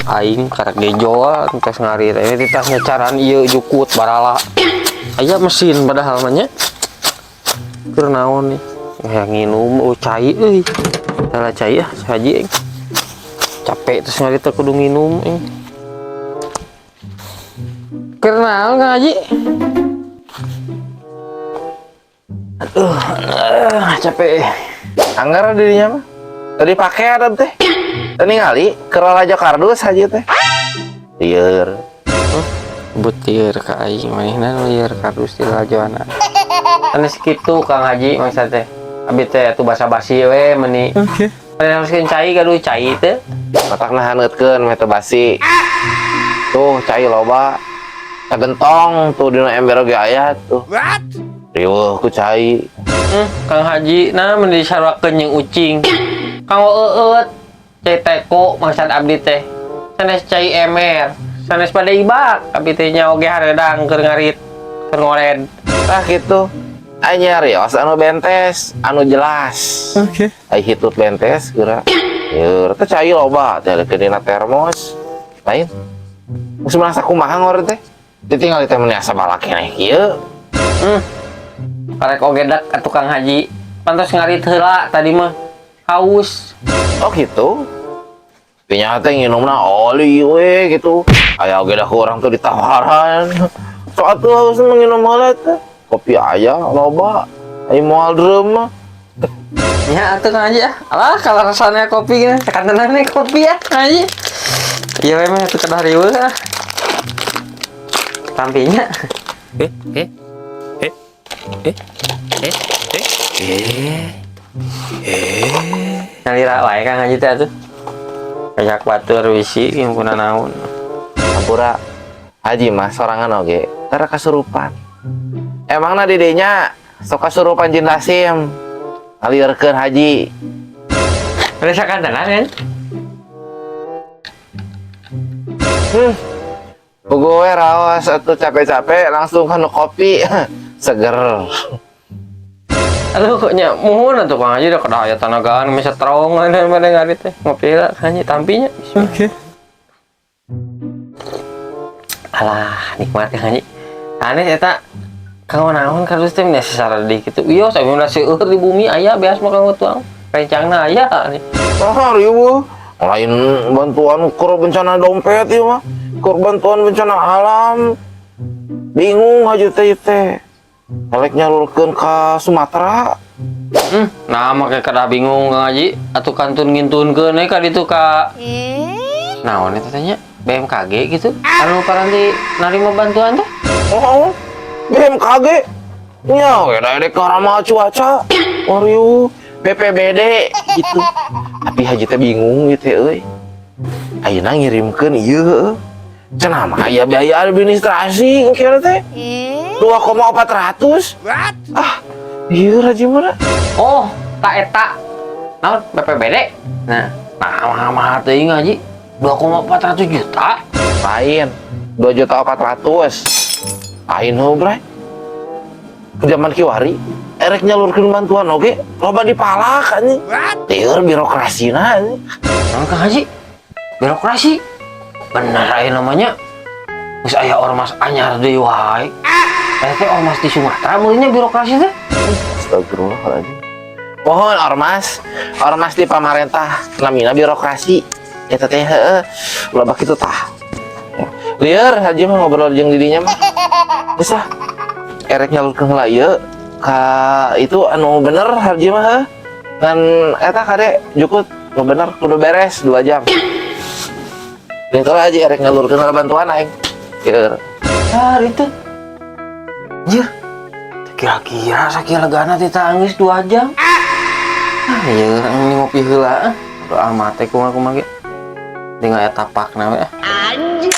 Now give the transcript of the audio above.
Aing karek gejol tos ngarit. Ini titah ngecaran ieu jukut barala. Aya mesin padahal mah nya. Keur naon nih? Kayak nginum oh cai euy. Salah cai ah haji aing. Capek terus ngarit teh kudu nginum aing. Keur naon Kang Haji? Aduh, capek. Anggar dirinya mah. Tadi pake ada teh. Tadi ningali keur lalajo kardus haji teh. Lieur. Butir ka aing manehna lieur kardus di lalajoana. Sanes kitu Kang Haji maksud teh. Abi teh atuh basa-basi we meuni. Oke. Okay. Cai gaduh cai teh. Matak nahaneutkeun meh teu basi. Tuh cai loba. Kagentong tuh dina ember oge aya tuh. What? Riweuh ku cai. Kang Haji nah mun disaruakeun jeung ucing. Kang eueut cai teko maksud abdi teh. Sanes cai emer, sanes pada ibak abdi teh nya oge hareudang keur ngarit, keur ngored. Tah kitu. Ai nyarios anu bentes, anu jelas. Oke. Okay. Ai hitut bentes geura. Yeur teh cai loba teh dina termos. Lain. Geus merasa kumaha ngored teh? Ditinggal teh meuni asa balak keneh kieu. Karek oge dak atuh Kang Haji. Pantos ngarit heula tadi mah. Haus. Oh gitu. Pinya teh nginumna oli we gitu. Aya oge dah ku urang tuh ditawaran. Sok atuh haus mah nginum heula teh. Kopi aya loba. Ai moal drum mah. Ya atuh Kang Haji ah. Alah kalau rasanya kopi gini, tekan nih kopi ya Kang Haji. Iya we mah atuh kedah riweuh ah. Tampinya. Nyalira wae Kang Haji teh atuh. Kayak batur wisi himpunan naon. Hampura Haji mah sorangan oge tara kasurupan. Emangna didenya sok kasurupan jin Lasim. Ngalieurkeun Haji. Udah sakantenan kan? Puguh we raos atuh capek-capek langsung kanu kopi. Seger. Aduh kok nya muhun atuh Kang Haji da kedah aya tanagaan meh strong dan pada ngarit teh. Ngopi lah Kang Haji tampinya. Oke. Okay. Alah, nikmat Kang Haji. Aneh eta kanggo naon kardus teh nya sasaradi kitu. Ieu sampe seueur di bumi aya beas mah kanggo tuang. Rencangna aya nih. Ah, riweuh. Lain bantuan keur bencana dompet ieu mah. Keur bantuan bencana alam. Bingung haji teh teh. Rek nyalurkeun ka Sumatera. Nah make kedah bingung Kang Haji atuh kantun ngintunkeun we ka ditu ka naon eta teh nya? BMKG gitu. Anu paranti narima bantuan teh? Oh, BMKG. Nya we da dek ramal cuaca. Wariu, BPBD gitu. Tapi haji teh bingung gitu euy. Ayeuna ngirimkeun ieu. Cenah mah aya biaya administrasi kira teh. 2,400. What? Ah, ieu haji mah. Oh, ka eta. Naon BPBD? Nah, nah mah teuing haji 2,400 juta. Lain 2.400.000. Lain heuh, Bray. Zaman kiwari erek nyalurkeun bantuan oge loba dipalak anjing. Lieur birokrasina anjing. Naon Kang Haji? Birokrasi. Bener aya namanya. Geus aya ormas anyar deui wae. Eta teh ormas di Sumatera meureunnya birokrasi teh. Astagfirullahaladzim. Mohon ormas, ormas di pamarentah namina birokrasi. Eta teh heueuh loba kitu tah. Lieur haji mah ngobrol jeung didinya mah. Geus ah. Erek nyalurkeun heula ieu ka itu anu bener haji mah heuh. Ngan eta kade jukut nu bener kudu beres 2 jam. Itu aja erek nyalurkeun heula bantuan aing. Lieur. Ah, itu. Anjir. Kira-kira sakieu legana teh tangis 2 jam. Ah, ieu ini ngopi heula ah. Udah amat teh kumaha kumaha ge. Tinggal aya tapakna we ah. Anjir.